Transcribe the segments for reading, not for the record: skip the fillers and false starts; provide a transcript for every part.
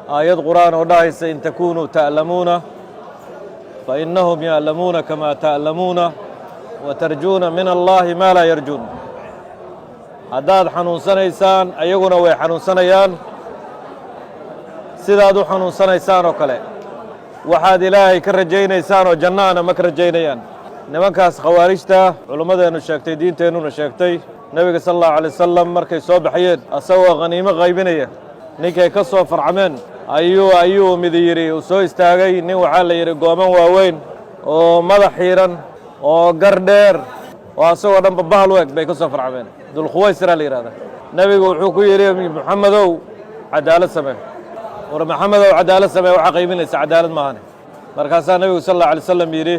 Aayad Qur'aan oo dhahaysa: "In takuunuu ta'lamuuna fa innahum ya'lamuuna kamaa ta'lamuuna wa tarjuuna min Allaahi maa laa yarjuun." Haddaad xanuunsanaysaan, ayaguna way xanuunsanayaan sidaad u xanuunsanaysaan oo kale. Waxaad Ilaahay ka rajaynaysaan oo jannaana ma ka rajaynayaan nimankaas khawaarijta. Culummadeennu sheegtay, diinteennuna sheegtay, Nebiga sala Allahu alay wasalam markay soo baxayeen asagoo khaniimo qaybinaya, ninkay ka soo farcameen ayuu midi yidhi, uu soo istaagay nin, waxaa la yidhi, gooman waaweyn oo madax xiiran oo gar dheer oo asagoo dhanba bahal u eg bay ka soo farcameen. Dulkhuwaysiraa la yidhahdaa. Nebigu wuxuu ku yidhi: "Muxamedow, cadaalad samee. War Maxamedow, cadaalad samee. Waxaa qaybinaysa cadaalad maahane." Markaasaa Nebigu sal Allahu alay slam yidhi: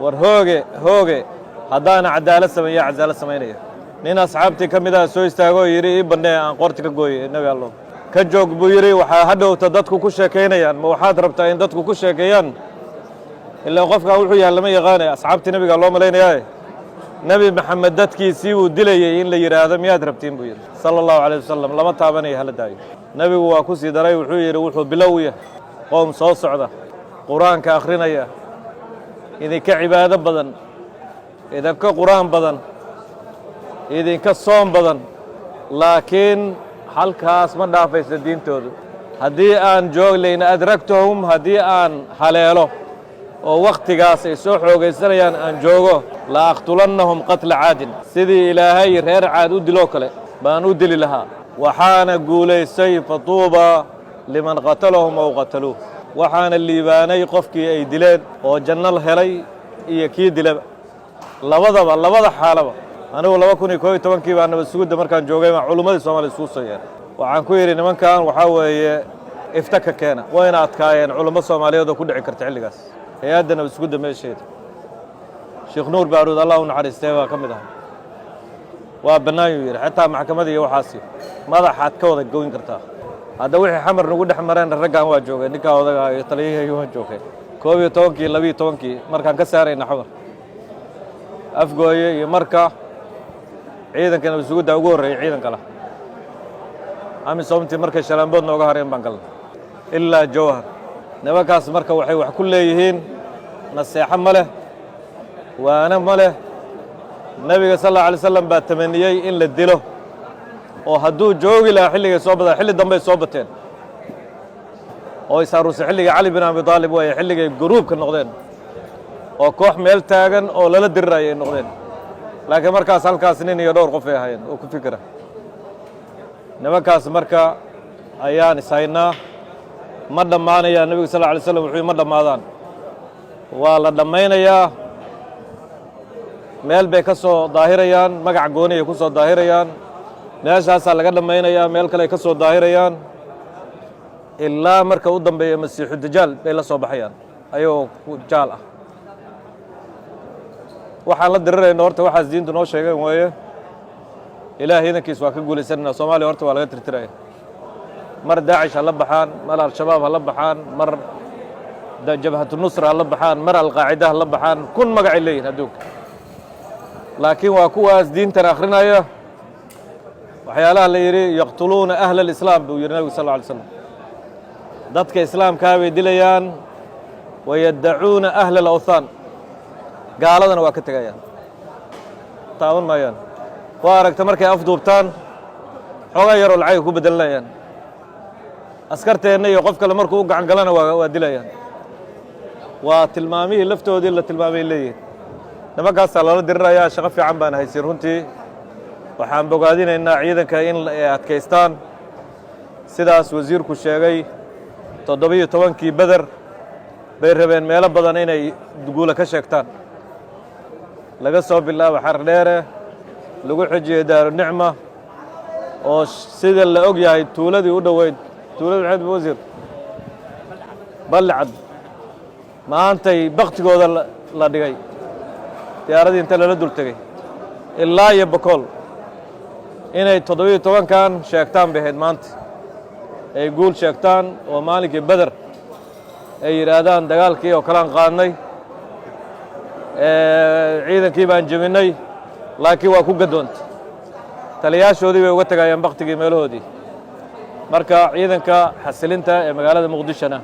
"War hooge, hooge, haddaana cadaalad samayn, yaa cadaalad samaynaya?" Nin asxaabtii ka mid ah soo istaagoo yidhi: "Ii bannee aan qoorti ka gooye." "Nebi Allow, ka joog," buu yidhi. "Waxaa hadhowta dadku ku sheekaynayaan. Ma waxaad rabtaa in dadku ku sheekeeyaan? Ilaa qofkan wuxuu yahay lama yaqaane, asxaabtii Nebigaa loo malaynayaaye, Nebi Maxamed dadkiisii wuu dilayey in la yidhaahdo miyaad rabtiin?" buu yidhi sala Allahu calayh wasalam. "Lama taabanaya, hala daayo." Nebigu waa ku sii daray, wuxuu yidhi: "Wuxuu bilow yahay qoom soo socda, Qur-aanka akhrinaya, idinka cibaado badan, idinka Qur-aan badan, idinka soom badan, laakiin halkaas ma dhaafaysa diintoodu. Haddii aan jooglayna adragtahum, haddii aan haleelo oo wakhtigaas ay soo xoogaysanayaan aan joogo, la aqtulannahum qatla Caadin, sidii Ilaahay reer Caad u diloo kale baan u dili lahaa." Waxaana guulaystay: "Fatuuba liman qatalahum aw qataluuh." Waxaana liibaanay qofkii ay dileen oo janno helay iyo kii dilaba, labadaba, labada xaalaba. Anigu 2011-kii baa nabad sugidda markaan joogay baan culummadii Soomaliya isugu soo yeeray. Waxaan ku yidhi: "Nimankan waxaa weeye ifta ka keena." Wayna adkaayeen culummo Soomaaliyeed oo ku dhici karta xilligaas hay-adda nabad sugidda meesheeda. Sheekh Nuur Baaruud, Allah u naxariistee, baa ka mid ahaa. "Waa bannaanyuu," yidhi, "xitaa maxkamadda iyo waxaasi madaxaad ka wada goyn kartaa." Hadda wixii Xamar nagu dhex mareen, raggan waa joogeen, ninkaa odaga iyo taliyahayga waa joogeen 11-kii, 12-kii markaan ka saarayna Xamar, Afgooye iyo marka ciidanka nabad sugidda ugu horreeyey ciidanka lah AMISOMtii markay Shalaambood nooga hareen baan galnay ilaa Jowhar. Nimankaas marka waxay wax ku leeyihiin naseexo ma leh, waano ma leh. Nebiga sal Allahu alay slam baa tamaniyey in la dilo oo hadduu joogi lahaa xilligay soo badaan. Xilli dambey soo bateen oo is aruusay xilligii Cali bin Abi Aalib waaye, xilligay guruubka noqdeen oo koox meel taagan oo lala diriraya ay noqdeen. Laakiin markaas halkaas nin iyo dhowr qof ay ahaayeen oo ku fikira. Nimankaas marka ayaan ishaynaa. Ma dhammaanayaan. Nebigu sal alay slam wuxuu: "Ma dhammaadaan, waa la dhammaynayaa." Meel bay ka soo daahirayaan, magac gooni ay ku soo daahirayaan, meeshaasaa laga dhammaynayaa, meel kale ay ka soo daahirayaan, ilaa marka u dambeeya Masiixu Dajaal bay la soo baxayaan ayagoo ku jaal ah. Waxaan la dirirayno horta waxaas diintu noo sheegeen waaye. Ilaahay idankiis waa ka guulaysanayna. Soomaaliya horta waa laga tirtiraya. Mar Daacish ha la baxaan, mar Al-Shabaab ha la baxaan, mar Jabhatu Nusra ha la baxaan, mar Alqaacida ha la baxaan, kun magacay leeyihin adduunka, laakiin waa kuwaas diintan akhrinaya. Waxyaalaha la yidhi: "Yaqtuluuna ahla alislaam," buu yidhi Nabigu sal alla alay slam. Dadka islaamkaa bay dilayaan. "Wayaddacuuna ahla alawthaan." Gaaladana waa ka tegayaan, taaban maayaan. Waa aragta markay afduubtaan, xoogaa yaroo lacagay ku bedelanayaan. Askarteenna iyo qof kale markuu u gacan galana waa dilayaan. Waa tilmaamihii laftoodii la tilmaamay leeyihin. Nimankaasaa lala dirirayaa. Shaqo fiican baan haysin runtii. Waxaan bogaadinaynaa ciidanka in ay adkaystaan. Sidaas wasiirku sheegay, 17-kii Beder bay rabeen meelo badan inay guula ka sheegtaan, laga soo bilaabo Xardheere, lagu xijiyey Daarunicma, oo sida la og yahay tuuladii u dhoweyd, tuulada maxamed wasiir, Ballicad, maantay baktigooda la dhigay diyaaradii inta lala dul tegey, ilaa iyo Bokool inay 17-kan sheegtaan bay ahayd. Maanta ay guul sheegtaan oo maalinkii Beder ay yidhaahdaan dagaalkii oo kalean qaadnay, ciidankii baan jebinnay, laakiin waa ku gadoontay. Taliyaashoodii bay uga tegayaan baktigii meelahoodii. Marka ciidanka xasilinta ee magaalada Muqdishona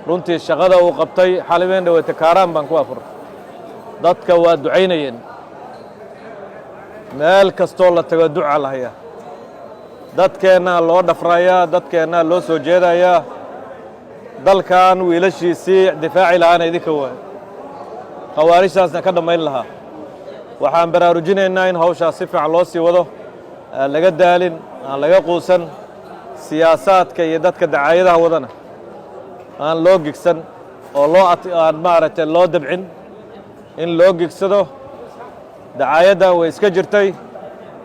runtii shaqada uu qabtay xalibeen dhaweyte Kaaraan baan ku afur, dadka waa ducaynayeen. Meel kastoo la tago duca la hayaa, dadkeennaa loo dhafrayaa, dadkeennaa loo soo jeedayaa. Dalkan wiilashiisii difaaci lahaana idinka waay, khawaarijtaasna ka dhammayn lahaa. Waxaan baraarujinaynaa in hawshaas si fiican loo sii wado, aan laga daalin, aan laga quusan. Siyaasaadka iyo dadka dacaayadaha wadana aan loo gigsan oo loo aan maaragtay loo dabcin in loo gigsado. Dacaayaddan way iska jirtay.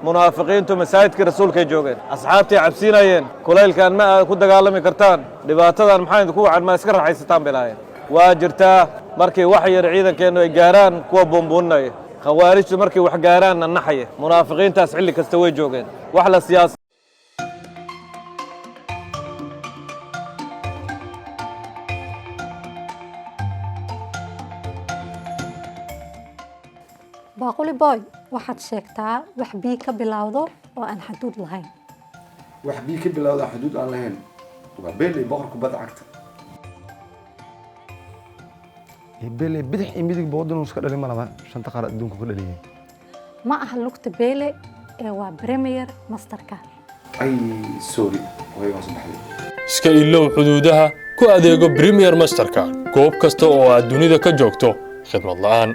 Munaafiqiintu masaajidkii Rasuulkay joogeen, asxaabtay cabsiinayeen: "Kulaylkan ma aad ku dagaalami kartaan, dhibaatadan maxaa idinku wacan? Ma iska raaxaysataan?" bay lahaayeen. Waa jirtaa, markii wax yar ciidankeennu ay gaaraan, kuwa buunbuuninaya. Khawaarijtu markay wax gaaraanna naxaya. Munaafiqiintaas xilli kasta way joogeen. Wax la siyaas Baaquli boy, waxaad sheegtaa wax bii ka bilowdo oo aan xaduud lahayn. Wax bii ka bilowda xuduud aan lahayn waa Bele, boqorka kubadda cagta. Bele bidix iyo midig waddan iska dhalin ma laba, shanta qaar adduunka ku dhaliyay. Ma aha lugta Beele ee waa Premier Mastercard. Ay, sorry, way hoos baxday. Iska ilow xuduudaha. Ku adeego Premier Mastercard goob kasta oo aad dunida ka joogto khidmad la'aan.